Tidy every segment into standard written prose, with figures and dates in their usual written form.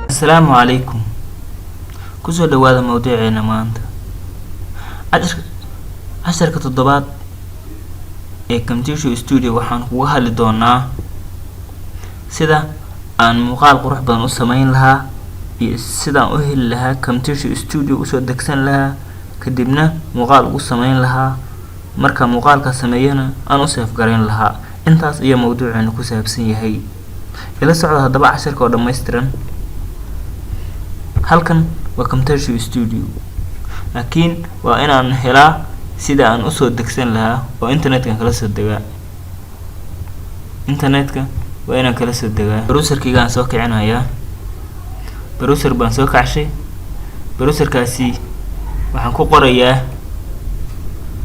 Asalaamu calaykum. Kusoo dhawaada mawduuceena maanta, casharka toddobaad ee Camtasia Studio. Waxaan kuga hadli doonaa sida aan muuqaal qurux badan u sameyn lahaa iyo sidaan u heli lahaa Camtasia Studio, usoo degsan lahaa, kadibna muuqaal ugu sameyn lahaa. Marka muuqaalka sameeyana aan u save garayn lahaa. Intaas iyo mawduuceena ku saabsan yahay. Ila socda haddaba casharka oo dhammaystiran. Halkan waa Camtasia Studio, laakiin waa inaan helaa sida aan usoo degsan lahaa oo internetkan kala soo degaa. Internetka waa inaan kala soo degaa. Browserkaygaan soo kicinayaa. Browser baan soo kacshay. Browserkaasi waxaan ku qorayaa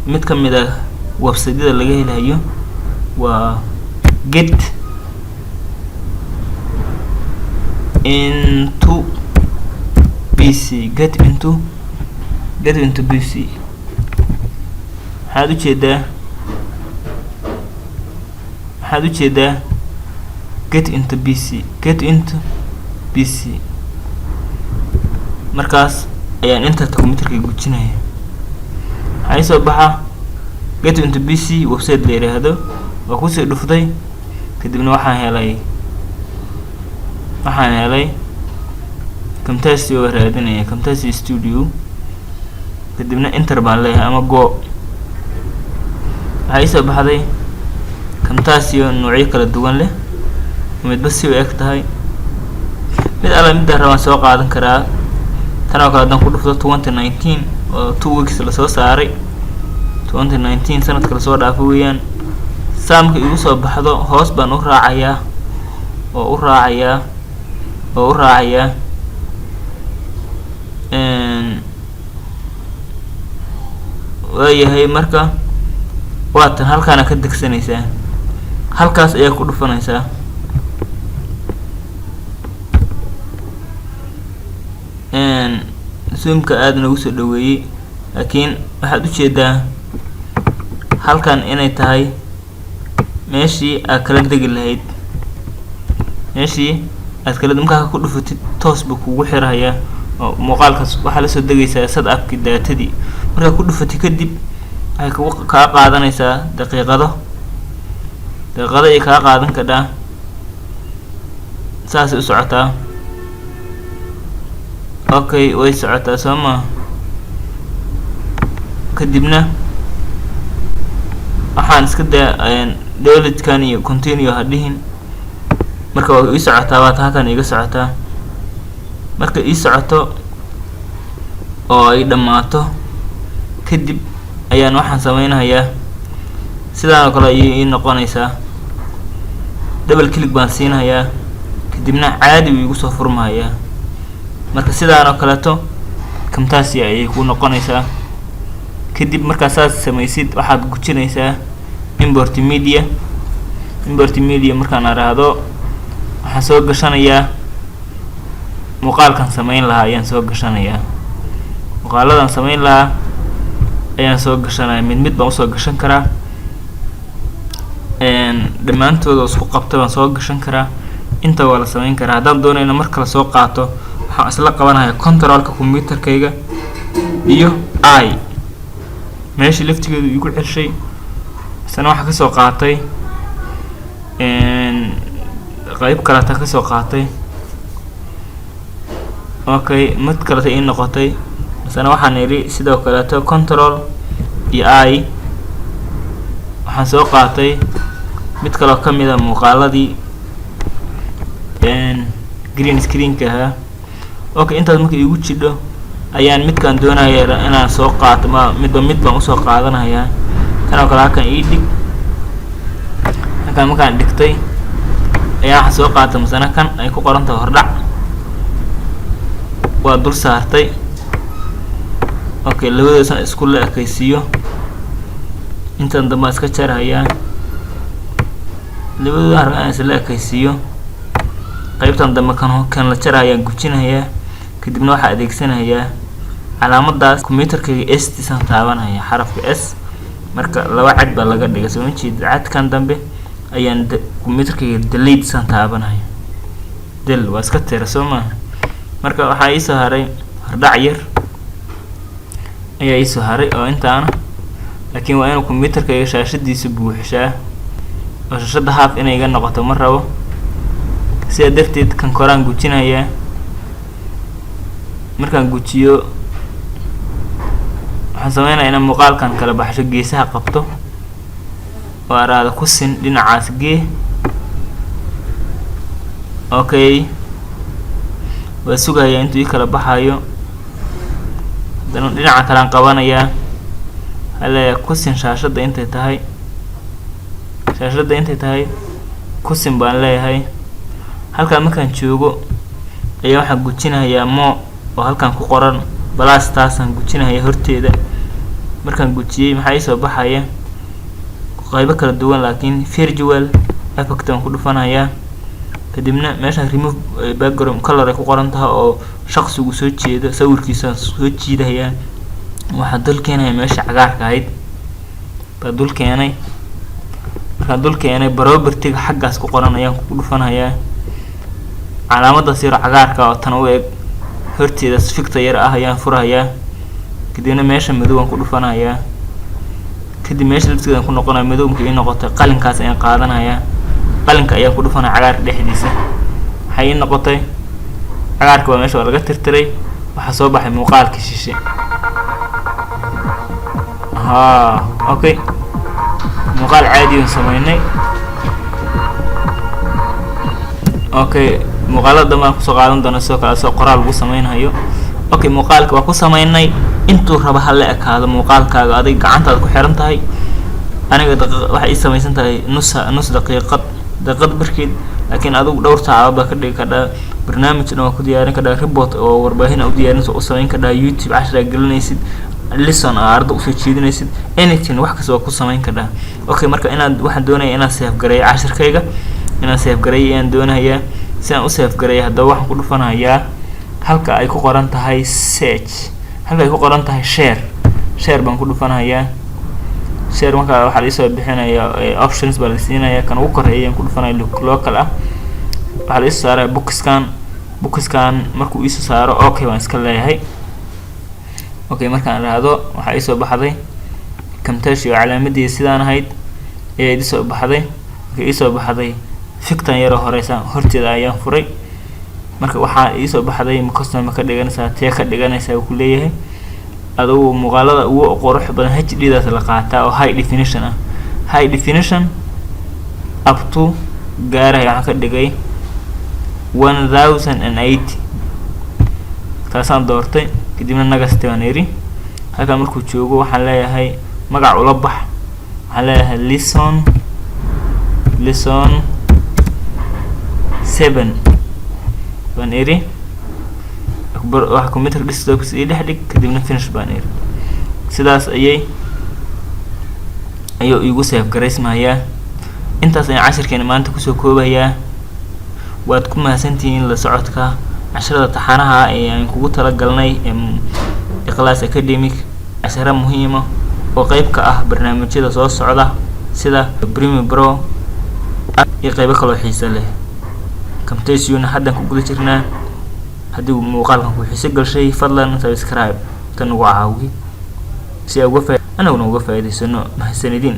mid ka mid ah website-yada laga helayo, waa Get Into PC. Get Into PC. Waxaad ujeedaa Get Into PC. Get Into PC markaas ayaan interta computerka gujinaya. Waxaa ii soo baxa Get Into PC website la yiraahdo. Waa kusii dhuftay. Kadibna waxaan helay Camtasia oo raadinaya Camtasia Studio. Kadibna enter baan leeyahay ama go. Waxaa ii soo baxday Camtasia noocyo kala duwan leh, midba si u eg tahay. Mid alla midaan rabaan soo qaadan karaa. Tan oo kale haddaan ku dhufto, 2019 oo 2 weeks lasoo saaray, 2019 sanadka lasoo dhaafo weeyaan. Saamka igu soo baxdo, hoos baan u raacayaa oo u raacayaa oo u raacayaa. Waayahay, marka waatan halkaana ka degsanaysaa, halkaas ayaa ku dhufanaysaa. Zoomka aada noogu soo dhaweeyey, laakiin waxaad ujeedaa halkan inay tahay meeshii aad kala degi lahayd, meeshii aad kala. Markaa ku dhufatid, toos buu kugu xirahayaa oo muuqaalkaas waxaa lasoo degaysaa setupkii daatadii. Markaa ku dhufatid kadib, waxay kugu kaa qaadanaysaa daqiiqado. Daqiiqado ay kaa qaadan kadhaa. Saasay u socotaa. Okay, way socotaa, soo maa? Kadibna waxaan iska daa downloadkan iyo continue ha dhihin. Marka waa ii socotaa, waata halkan iga socotaa. Marka ii socoto oo ay dhammaato kadib ayaan waxaan sameynayaa, sidaan oo kale ayay ii noqonaysaa. Double click baan siinahayaa, kadibna caadi buu igu soo furmahayaa. Marka sidaan oo kaleeto Camtasia ayay ku noqonaysaa. Kadib markaa saas samaysid, waxaad gujinaysaa import media. Import media markaan araahdo, waxaan soo gashanayaa muuqaalkan samayn lahaa ayaan soo gashanayaa. Muuqaaladan samayn lahaa ayaan soo gashanaya. Mid mid baan usoo gashan karaa, dhammaantood oo isku qabta baan soo gashan karaa. Inta waa la samayn karaa. Haddaan doonayno mar kale soo qaato, waxaan isla qabanaya controlka computerkayga iyo I. Meeshii laftigeedu igu celshay. Isna waxaa kasoo qaatay qeyb kaleta kasoo qaatay. Okay, mid kaleta ii noqotay. Misena waxaan idhi sidoo kaleeto control iyo I. Waxaan soo qaatay mid kaloo kamid a muuqaaladii green screenka ahaa. Okay, intaas marka igu jidho ayaan midkaan doonaya inaan soo qaato. Ma midba mid baan usoo qaadanayaa. Kan oo kale halkan ii dhig. Halkan markaan dhigtay ayaa waxaan soo qaatay masana kan ay ku qoran tahay hordhac. Waa dul saartay. Okay, labadoosan isku la ekaysiiyo. Intan dambe iska jarhayaa. Labadooda waxaan rabaa inaan isla ekaysiiyo. Qaybtan dambe kan la jara ayaan gujinayaa. Kadibna waxaa adeegsanayaa calaamadaas computerkayga, S tisaan taabanaya, xarafka S. Marka laba cad baa laga dhigay, soo ma jeedid? Cadkan dambe ayaan computerkayga delete saan taabanaya. Del waa iska tira, soo maaha? Marka waxaa iisoo haray hordhac yar ayaa iisoo haray oo intaana, laakiin waa inuu computerkayga shaashadiisa buuxshaa oo shaashadda half inay iga noqoto ma rabo. Sidaa darteed kan koraan gujinayaa. Markaan gujiyo, waxaan sameynaya inaan muuqaalkan kala baxsho, geesaha qabto oo araada ku sin dhinacaas gee. Okay, waa sugayaa intuu ii kala baxayo. Haddana dhinaca kalean qabanayaa, waxaa leeyahay kusin shaashadda intay tahay, shaashadda intay tahay kusin baan leeyahay. Halkaan markaan joogo ayaa waxaan gujinayaa more oo halkaan ku qoran plus, taasaan gujinaya horteeda. Markaan gujiyey, maxaa iisoo baxaya? Qaybo kala duwan, laakiin visual effect aan ku dhufanayaa. Kadibna meeshaan remove background color ay ku qoran tahay oo shaqsigu soo jeedo sawirkiisaan soo jiidayaa. Waxaa dul keenaya meesha cagaarka ahayd baa dul keenay. Markaan dul keenay, propertyga xaggaas ku qoran ayaan ku dhufanayaa. Calaamadaas yar cagaarka oo tan u eg horteeda ficta yar ah ayaan furayaa. Kadibna meesha madow aan ku dhufanayaa. Kadib meesha laftigeeda ku noqonaya, madow markay ii noqotay, qalinkaas ayaan qaadanayaa. Qalinka ayaan ku dhufanaya cagaarka dhexdiisa. Waxay ii noqotay cagaarka waa meesha waa laga tirtiray. Waxaa soo baxay muuqaalka shishe. Haa, okay, muuqaal caadi aan sameynay. Okay, muuqaalada dambe aan kusoo qaadan doona sidoo kale asoo qoraal lagu sameynhayo. Okay, muuqaalka waa ku sameynay. Intuu raba ha la ekaado muuqaalkaaga, adig gacantaada ku xiran tahay. Aniga daqiiq waxay ii samaysan tahay nus daqiiqad, daqiiqad barkeed, laakiin adigu dhowr saacadood baa ka dhigi kadhaa. Barnaamij dhan waa ku diyaarin kadhaa, report oo warbaahin aa u diyaarinaysa u samayn kadhaa, YouTube cashar aa gelinaysid, lesson aa arda usoo jeedinaysid, anything, wax kasta waa ku samayn kadhaa. Okay, marka inaad waxaan doonaya inaan save gareeyo cashirkayga, inaan save gareeyo ayaan doonayaa. Si aan u save gareeyo haddaba, waxaan ku dhufanayaa halka ay ku qoran tahay search, halka ay ku qoran tahay share. Share baan ku dhufanayaa. Share markaa waxaa laisoo bixinaya options baa la siinaya. Kan ugu koreeya ayaan ku dhufanaya, local ah. Waxaa la isoo saaraya boxkan. Boxkan markuu iisoo saaro, okay baan iska leeyahay. Okay markaan idhaahdo, waxaa iisoo baxday Camtasia oo calaamadii sidaan ahayd ayaa iisoo baxday. Markay iisoo baxday, fictan yaroo horeysa horteeda ayaan furay. Marka waxaa iisoo baxday custom ka dhiganaysaa, tee ka dhiganaysaa uu ku leeyahay. Adugu muuqaalada ugu qurux badan HD daas la qaataa oo high definition ah, high definition up to gaaraya. Waxaan ka dhigay 1080, taasaan doortay. Kadibna next baan iri. Halkaan markuu joogo, waxaan leeyahay magac ula bax. Waxaan leeyahay lesson 7 baan iri. Waxa computer desktopkiisa ii dhex dhig. Kadibna finish baan iri. Sidaas ayuu iigu save garaysmayaa. Intaas ayaan cashirkeena maanta kusoo koobayaa. Waad ku mahadsantihiin la socodka casharada taxanaha ee aan kugu talagalnay Ikhlaas Academic. Casharo muhiima oo qeyb ka ah barnaamijyada soo socda sida Premiere Pro iyo qeybo kaloo xiiso leh. Camtasia haddaan ku guda jirnaa. Haddii muuqaalkan ku xiiso galshay, fadlan subscribe ta nagu caawi si aa uga fa anaguna uga faa'iidaysano. Mahadsanidin.